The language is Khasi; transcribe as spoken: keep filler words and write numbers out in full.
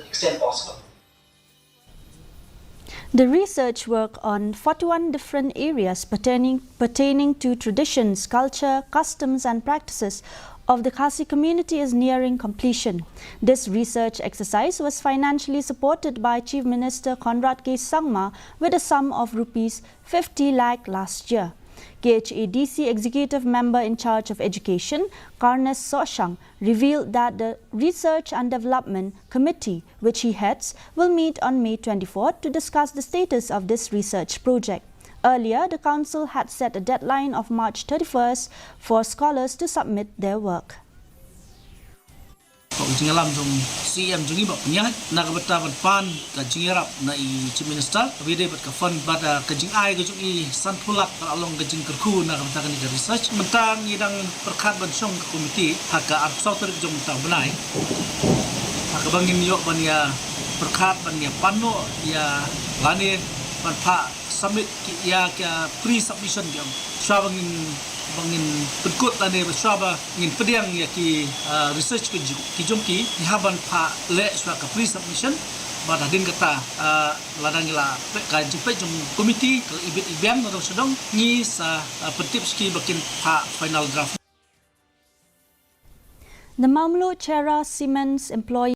Extent possible. The research work on forty-one different areas pertaining, pertaining to traditions, culture, customs, and practices of the Khasi community is nearing completion. This research exercise was financially supported by Chief Minister Conrad K Sangma with a sum of rupees fifty lakh last year. K H A D C Executive Member in charge of Education, Carnes Soshang, revealed that the Research and Development Committee, which he heads, will meet on May twenty-fourth to discuss the status of this research project. Earlier, the council had set a deadline of March thirty-first for scholars to submit their work. Ka jingïalam jong C M jong i ba pynïaid na ka bynta ban pan ka jingïarap na i Chief Minister, ka bynta bad ka fund bad, ah, ka jingai ka jong i san phew lak ka la long ka jingkyrkhu na ka bynta kane ka research. Mynta ngi dang pyrkhat ban shong ka komiti ha ka arphew saw tarik jong mynta u bnai. Ha kaba ngin ïoh ban ïa pyrkhat ban ïa pan noh ïa lane ban phah submit ki ïa ka pre-submission ki ong. Shuwa ba ngin, ba ngin pynkut lane ba shuwa ba ngin pdiang ïa ki, ah, research ki jong, ki jong ki, ngi hap ban phah leh shuwa ka pre-submission. Bad hadien kata, ah, lada ngi la peit ka jingpeit jong komiti ka la ibit ibiang na dong sha dong, ngi sa, ah, pyntip sha ki ba kin phah final draft. The Mawmluh Cherra Cements employee